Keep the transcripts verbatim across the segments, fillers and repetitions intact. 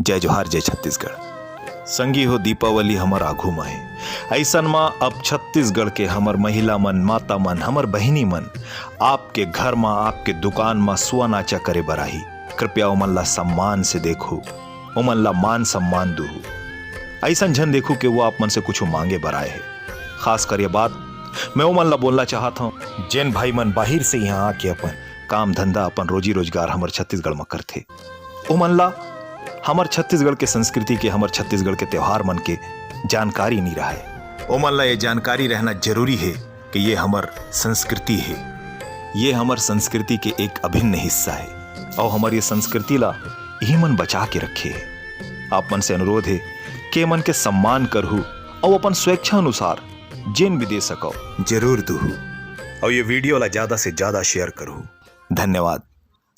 जय जोहार, जय छत्तीसगढ़। संगी हो, दीपावली हमर आघू म हे। अइसन म अब छत्तीसगढ़ के हमर महिला मन, माता मन, हमर बहिनी मन, आपके घर म, आपके दुकान म सुआ नाचा करे बर आही। कृपया ओमन ला सम्मान से देखू, ओमन ला मान सम्मान दूहू। अइसन झन देखू के वो आप मन से कुछु मांगे बर आए हे। खासकर ये बात मैं ओमन ला बोलना चाहत हंव, जेन भाई मन बाहिर से इहां आके अपन काम धंधा, अपन रोजी रोजगार हमर छत्तीसगढ़ म करथे। ओमन ला हमर छत्तीसगढ़ के संस्कृति के, हमर छत्तीसगढ़ के त्योहार मन के जानकारी नइ रहय। ओमन ला ये जानकारी रहना जरूरी हे कि ये हमर संस्कृति हे, ये हमर संस्कृति के एक अभिन्न हिस्सा हे, अउ हमर ये संस्कृति ला इही मन बचा के रखे हे। आप मन से अनुरोध हे कि एमन के सम्मान करहू अउ अपन स्वेच्छा अनुसार जेन भी दे सकव, जरूर दूहू। अउ ये video ला ज्यादा से ज्यादा share करहू। धन्यवाद।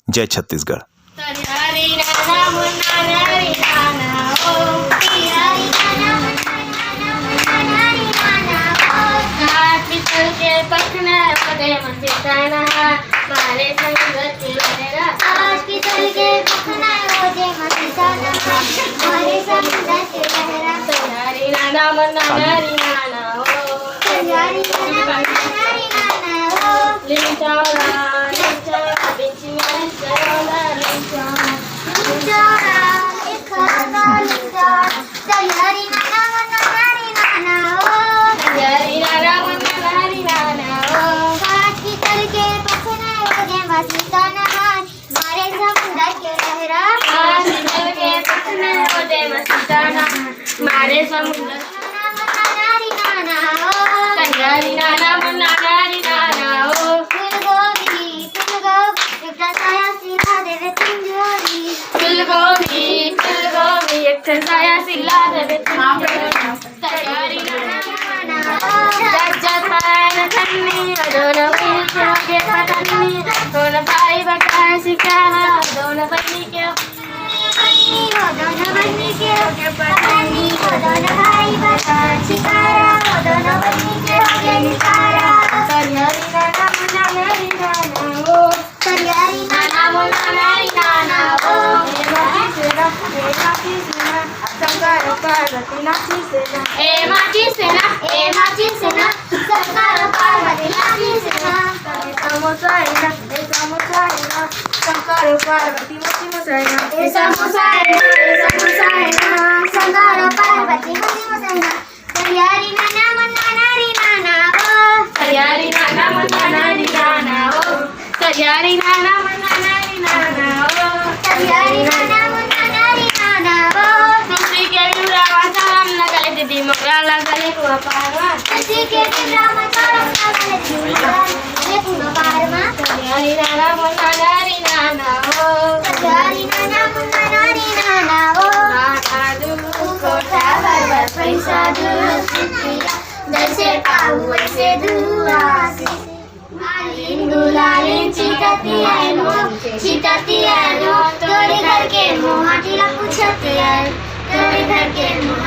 जय छत्तीसगढ़। मारे समुंदर के लहरा, मारे समुंदर। फूलगोभी, फूलगोभी, एक ठन साया सिला देवे तीन जोड़ी। फूलगोभी, फूलगोभी, एक ठन साया सिला देवे तीन जोड़ी। जब जब पायल खन्नी, दोनों मिलके होगे पतन्नी, दोनों भाई बटाए सिकारा, दोनों बहिनी के शंकर पार्वती मोती मोसैना, ए समोसा है ना, ए समोसा है ना, शंकर पार्वती मोती मोसैना। तैयारी नाना मुन्ना नारी नाना ओ, तैयारी नाना मुन्ना नारी नाना ओ, तैयारी नाना मुन्ना नारी नाना ओ, तैयारी नाना मुन्ना नारी नाना ओ। तुलसी के बिबरा मा चारम लगले दीदी मोरा लगले कुआ पारवा, तुलसी के बिबरा मा चारम लगले दीदी मोरा लगले कुआ पारवा। तैयारी नाना मुन्ना नारी नाना ओ, तैयारी नाना मुन्ना नारी नाना ओ। नाना दू कोठा भर भर पैसा दू, जैसे पाऊ वैसे दू आशीष। आलिन गुलालिन चितती आए मो, चितती आए मो, तोरे घर के मोहाटी ला पूछती आए, तोरे घर के मोहाटी